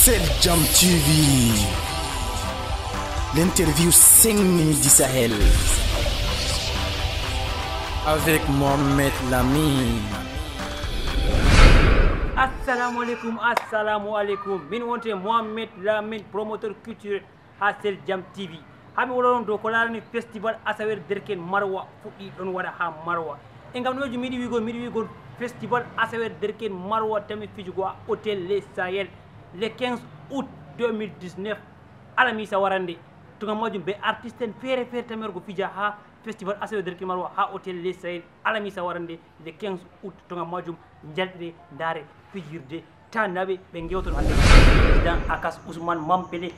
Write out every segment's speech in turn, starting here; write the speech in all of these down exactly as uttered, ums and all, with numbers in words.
Sel Jam T V, l'interview cinq minutes du Sahel, avec Mohamed Lamine. Assalamu alaikum, assalamu alaikum. Min wonte Mohamed Lamine, promoteur culturel ha Sel Jam T V. Hami woloron dow ko larani festival Asawere Derken Marwa fuɗɗi ɗon waɗa ha Marwa. E ngam ɗumeji miɗi wigol, miɗi wigol festival Asawere Derken Marwa tami fijugo ha Hotel Les Sahel le quinze août deux mille dix-neuf, alamisa warande. To ngam majum be artiste en fere fere tamergo fija ha festival Asawere Derken Marwa ha Hotel Les Sahel, alamisa warande le quinze août. To ngam majum njalɗire ndare fijirde ta nawe ɓe gewtoto hande président Akas Ousmane Mampele,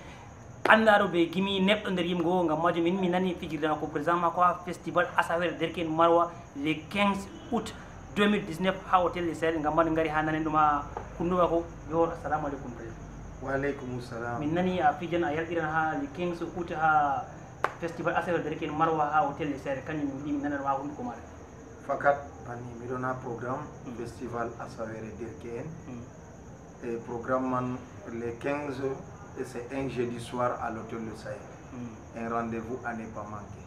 anndaɗo be gimi neɗɗo nder yimgo. Ngam majum min mi nani fijirde makko, président makko ha festival Asawere Derken Marwa le quinze août deux mille dix-neuf ha Hotel Les Sahel. Ngam majum ngari ha nanen ɗum ha kunnuɗo makko. Yo, assalamu alaikum président. Wa alaikum salam. Min nani a fijan, a yaltiran ha le quinze août ha festival Asawere Derken Marwa ha Hotel Les Sahel, kanjum min yiɗi min nana ɗum ha hunduko maɗa. Fakat, bani miɗo na programme festival Asawere Derken. E programme man le quinze, et c'est un jeudi soir à l'Hôtel Le Sahel. Un rendez-vous à ne pas manquer.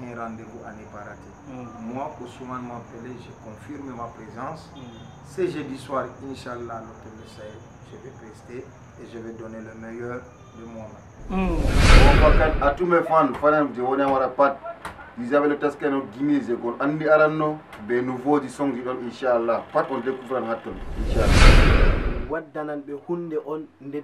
Un rendez-vous à ne pas rater. Moi, Ousmane Mampele, je confirme ma présence. Ce jeudi soir, Inch'Allah, à l'Hôtel Le Sahel, je vais prester et je vais donner le meilleur de moi-même. Bon, fakat, à tous mes fans, fanan je woni amara pat, disabele taskeno gimi je kon andi aranno, be nouveau ji song ji ɗon, inchallah. Pat on découvran hatton, inchallah. Waddanan ɓe hunde on nde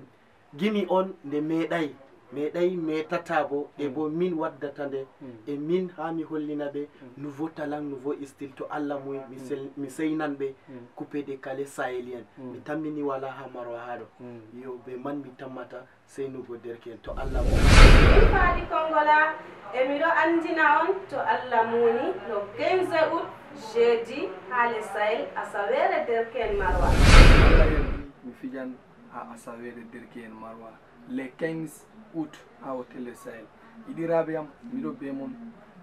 gimi on nde meeɗay, meeɗay meetata bo, e bo min waddata nde, e min ha mi hollina ɓe nouveau talent, nouveau style, to Allah muyi, mi sel-, mi seynan ɓe coupé décalé sahélien. Mi tammini wala ha Marwa haɗo. Yo ɓe man mi tammata. Seynugo derke'en to Allah mo. Min Faadi Kongola, e miɗo anndina on to Allah muuni, le quinze août, jeudi, haa Les Sahel, Asaweere Derke'en Marwa. Allah yamɗi mi fijan haa Asaweere Derke'en Marwa, le quinze août, haa Hotel Les Sahel. Yiɗiraaɓe am, miɗo bee mon.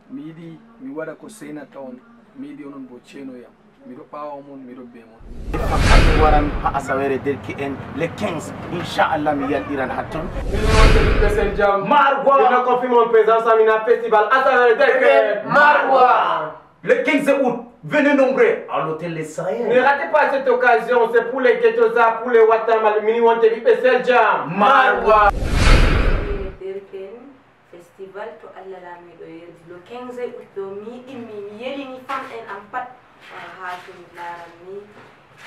Mi yiɗi mi waɗa ko seynata on, mi yiɗi onon boo ceenoyam. Miɗo ɓaawo mon, miɗo bee mon. Fakat mi waran haa Asaweere Derke'en le quinze, inchallah mi yaltiran hatton. Miɗo wonde ɓiɓɓe Sen Jam. Marwa. Miɗo confirme on présence am ina festival Asaweere Derke'en Marwa. Le quinze août, venez nombreux à l'hôtel Les Sahel. Ne ratez pas cette occasion, c'est pour les Ghettoza, pour les Wattamal, miɗo wonde ɓiɓɓe Sen Jam. Marwa. Asaweere Derke'en Festival to Allah laamiiɗo yerdi, le quinze août ɗo, mi yiɗi mi, mi yelini fan en am pat wara haa to mi laaran ni,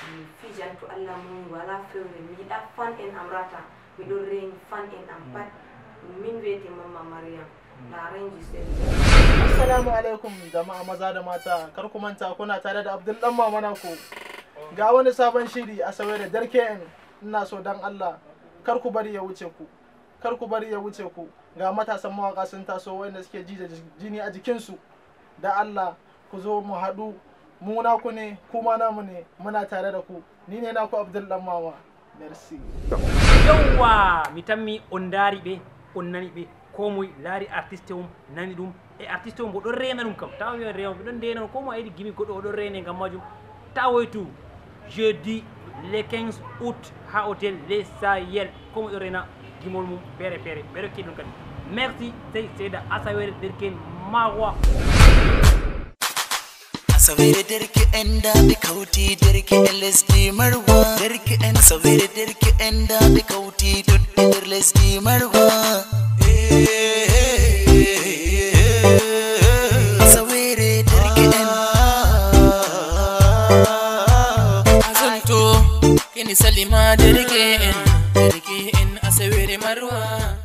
mi fijan to Allah muyi, wala fewre, mi yiɗa fan en am rata, miɗo reeni fan en am pat. Min wiyete Mamma Mariam, la reine du Sénégal. Assalamu alaikum jama'a maza da mata, kar ku manta kuna tare da Abdul Dan Mama Naku. Ga wani sabon shiri Asaweere Derke'en, ina so dan Allah kar ku bari ya wuce ku. Kar ku bari ya wuce ku. Ga matasan mawaƙa sun taso, waɗanda suke ji da jini a jikinsu. Da Allah, ku zo mu haɗu. Mu naku ne, ku ma namu ne, muna tare da ku. Ni ne naku Abdul Dan Mama. Merci. Yawwa! Mi tammi on ndaari ɓe, on nani ɓe. Ko moy laari artiste mum, nani ɗum. E artiste on mbo ɗon reena ɗum kam. Tawa mi on reena, ɓe ɗon ndeena ɗum. Ko mo a yiɗi gimi goɗɗo, o ɗon reene ngam majum. Tawoytu jeudi le quinze août haa hôtel Les Sahel. Ko mo ɗon reena gimol mum feere feere. Ɓe ɗon keɗi ɗum kadi. Merci, sey seeɗa Asaweere Derke'en Marwa. Asaweere Derke'en ndaa ɓe kawti, Derke'en lesdi Marwa. Derke'en Asaweere Derke'en ndaa ɓe kawti, ɗuɗɓe nder lesdi Marwa. Asaweere Derke'en. Azanto, keni Salima Derke'en, Derke'en Asaweere Marwa.